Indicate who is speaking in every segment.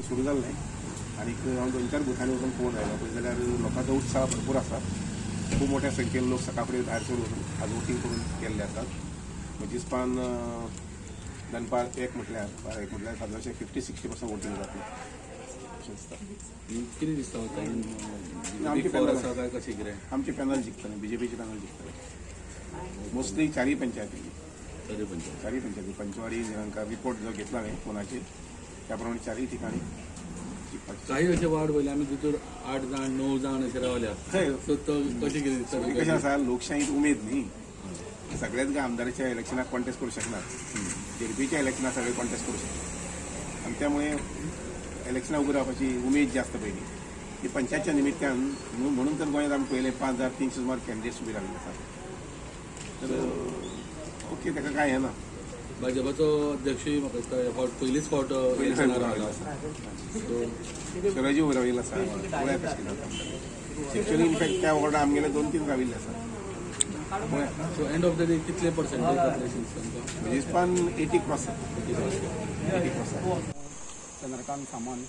Speaker 1: सुरू जाल्लें आनीक हांव दोन चार बुथांनी वचून पळोवन आयलो. पळय जाल्यार लोकांचो उत्साह भरपूर आसा. खूब मोठ्या संख्येन लोक सकाळ फुडें भायर सरून आज वोटींग करून गेल्ले आसात. म्हजेस्पान दनपार एक म्हटल्यार 12-1 म्हटल्यार सादारणशें 50-60% वोटींग जातलें अशें दिसता.
Speaker 2: कितें दिसता?
Speaker 1: आमची
Speaker 2: बिग फोर आसा काय कशें कितें?
Speaker 1: आमचे पॅनल जिखतलें, बीजेपीचे पॅनल जिखतलें मोस्टली चारय पंचायतींनी.
Speaker 2: तरी पंचायत
Speaker 1: चारय पंचायती, पंचवाडी, निरंकार रिपोर्ट जो घेतला हांवें फोनाचेर त्या प्रमाणे चारय ठिकाणी जिखपाची.
Speaker 2: काही अशे वार्ड पयले आमी तितूर 8 जाण 9 जाण अशे रावल्या.
Speaker 1: हय.
Speaker 2: सो तो कशें कितें दिसता
Speaker 1: कशें
Speaker 2: तुका?
Speaker 1: आसा, लोकशाहीत उमेद न्ही. सगळेच काय आमदाराच्या इलेक्शनाक कॉन्टेस्ट करूं शकनात, झेडपीच्या इलेक्शनाक सगळे कॉन्टेस्ट करूं शकतात आनी त्यामुळे इलेक्शनाक उबो रावपाची उमेद जी आसता पयलीं ती पंचायतच्या निमित्तान म्हणून तर गोंयांत आमी पयले 5300 सुमार कॅन्डिडेट्स उबे राविल्ले आसात. तर ओके, ताका कांय हें ना.
Speaker 2: भाजपाचो अध्यक्षूय म्हाका दिसता ह्या फावट पयलीच फावट
Speaker 1: पयलीच
Speaker 2: इलेक्शनाक
Speaker 1: फावट
Speaker 2: रावला. सो
Speaker 1: स्वराजी उबे राविल्ले आसा. पळया कशें कितें जाता. एक्चुअली इनफॅक्ट त्या वॉर्डार आमगेले 2-3 राविल्ले आसात. पळया.
Speaker 2: So end of the day कितले पर्सेंटेज जातले अशें दिसता तुमकां?
Speaker 1: म्हजेस्पान 80 क्रॉस जाता, 80 क्रॉस जाता.
Speaker 3: चंद्रकांत सामंत,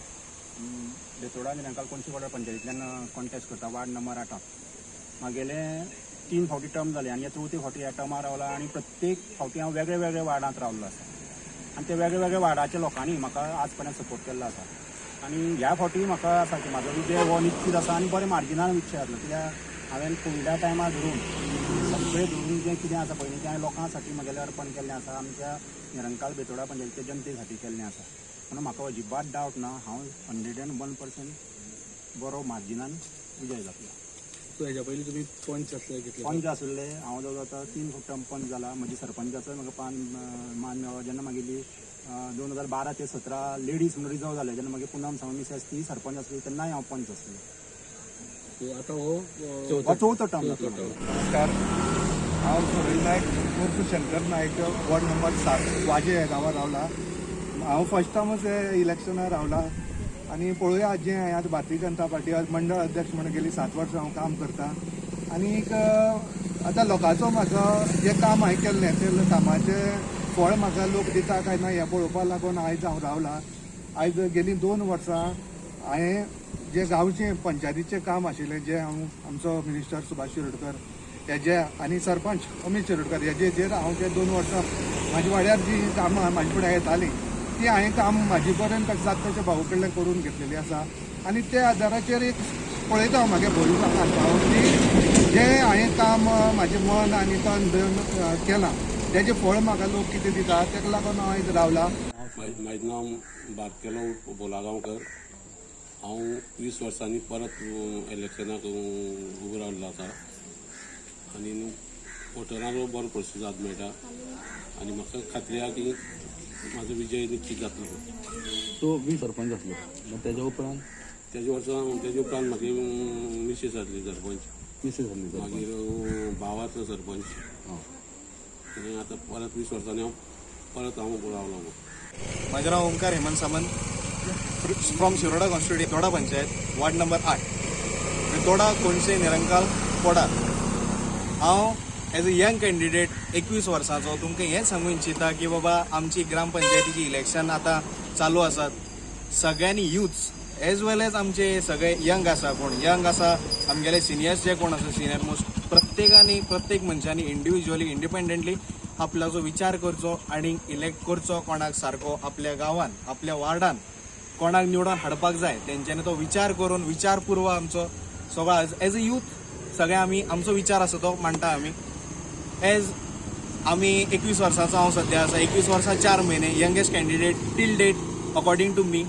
Speaker 3: बेतोडा निरंकाल कोनशी वाडा पंचायतींतल्यान कॉन्टेस्ट करता वार्ड नंबर 8. म्हागेले 3 फावटी टर्म जाले आनी हे चवथे फावटी ह्या टर्मार रावला आनी प्रत्येक फावटी हांव वेगळे वेगळे वार्डांत रावल्लो आसा आनी ते वेगळे वेगळे वार्डाच्या लोकांनी म्हाका आज पर्यंत सपोर्ट केल्लो आसा. आनी ह्या फावटी म्हाका आसा की म्हाजो विजय हो निश्चीत आसा आनी बरे मार्जिनान विजय जातलो, कित्याक हांवें कोविडा टायमार धरून सगळें धरून जें कितें आसा पयलीं तें हांवें लोकां साठी म्हगेलें अर्पण केल्लें आसा, आमच्या निरंकाल बेतोडा पंचायतीच्या जनते साठी केल्लें आसा. म्हणून म्हाका अजिबात डावट ना, हांव 101% बरो मार्जिनान विजय जातलो.
Speaker 2: सो हेज्या पयलीं तुमी पंच आसले कितले?
Speaker 3: पंच आसले हांव, जवळ आतां 3 टर्म पंच जाला. म्हजी सरपंचाचो म्हाका मान मेळ्ळो जेन्ना मागेली 2012 ते 17 लेडीज म्हणून रिजर्व जाले तेन्ना मागीर पुनम सावंत मिसेस ती सरपंच आसली तेन्नाय हांव पंच आसलो.
Speaker 2: सो आतां हो
Speaker 3: हो चवथो टर्म जातलो म्हाजो.
Speaker 4: नमस्कार, हांव सुरेश नायक उर्फ शंकर नायक, वॉर्ड नंबर 7 वाजे ह्या गांवांत रावला. हांव फर्स्ट टायमच हे इलेक्शनाक रावला आनी पळोवया. जें हांवें आतां भारतीय जनता पार्टी मंडळ अध्यक्ष म्हणून गेली 7 वर्सां हांव काम करता आनीक आतां लोकांचो म्हाका जें काम हांवें केल्लें तें कामाचें फळ म्हाका लोक दिता काय ना हें पळोवपाक लागून आयज हांव रावला. आयज गेलीं 2 वर्सां हांवें जें गांवचें पंचायतीचें काम आशिल्लें, जें हांव आमचो मिनिस्टर सुभाष शिरोडकर हेजे आनी सरपंच अमीत शिरोडकर हेजेर हांव जे 2 वर्सां म्हाज्या वाड्यार जी कामां म्हाजे फुडें येतालीं ती हांवें काम म्हाजे पर्यंत कशें जाता तशें भाऊ कडल्यान करून घेतलेली आसा. आनी त्या आदाराचेर एक पळयता हांव म्हागे भविश्यांत हांव की जें हांवें काम म्हाजें मन आनी तन धन केलां तेजें फळ म्हाका लोक कितें दिता तेका लागून हांव आयज रावला.
Speaker 5: म्हाजें नांव बारकेलो भोला गांवकर. हांव 20 वर्सांनी परत इलेक्शनाक उबो रावल्लो आसा आनी वोटरांचो बरो प्रतिसाद मेळटा आनी म्हाका खात्री आहा की म्हाजो विजय निश्चीत जातलो.
Speaker 2: सो 20 सरपंच आसलो, मागीर तेज्या उपरांत?
Speaker 5: तेजे वर्सां तेजे उपरांत म्हागे मिसेस जातली सरपंच.
Speaker 2: मिसेस आसली सरपंच.
Speaker 5: मागीर भाव आसलो सरपंच. आनी आतां परत 20 वर्सांनी हांव परत हांव उबो रावलो.
Speaker 6: माझे नाव Omkar Hemant Samant from Shiroda constituency, Doda panchayat, ward number 8, Doda, Konshe, Nirankal, Podar. हांव एज अ यंग कॅन्डिडेट 21 वर्सांचो तुमकां हेंच सांगू इच्छिता की बाबा आमची ग्रामपंचायतीची इलेक्शन आतां चालू आसात. सगळ्यांनी युथ्स एज वेल एज आमचे सगळे यंग आसा, कोण यंग आसा, आमगेले सिनियर्स जे कोण आसा, सिनियर मोस्ट, प्रत्येकानी प्रत्येक मनशांनी इंडिविज्युअली इंडिपेंडंटली आपल्याचो विचार करचो आनी इलेक्ट करचो कोणाक सारको आपल्या गांवान आपल्या वार्डान कोणाक निवडून हाडपाक जाय तेंच्यांनी तो विचार करून विचारपूर्व आमचो सगळो एज अ यूथ सगळे आमी आमचो विचार आसा तो मांडटा आमी. एज आमी 21 वर्सांचो हांव सद्या आसा, 21 वर्सां 4 म्हयने, youngest candidate till date according to me.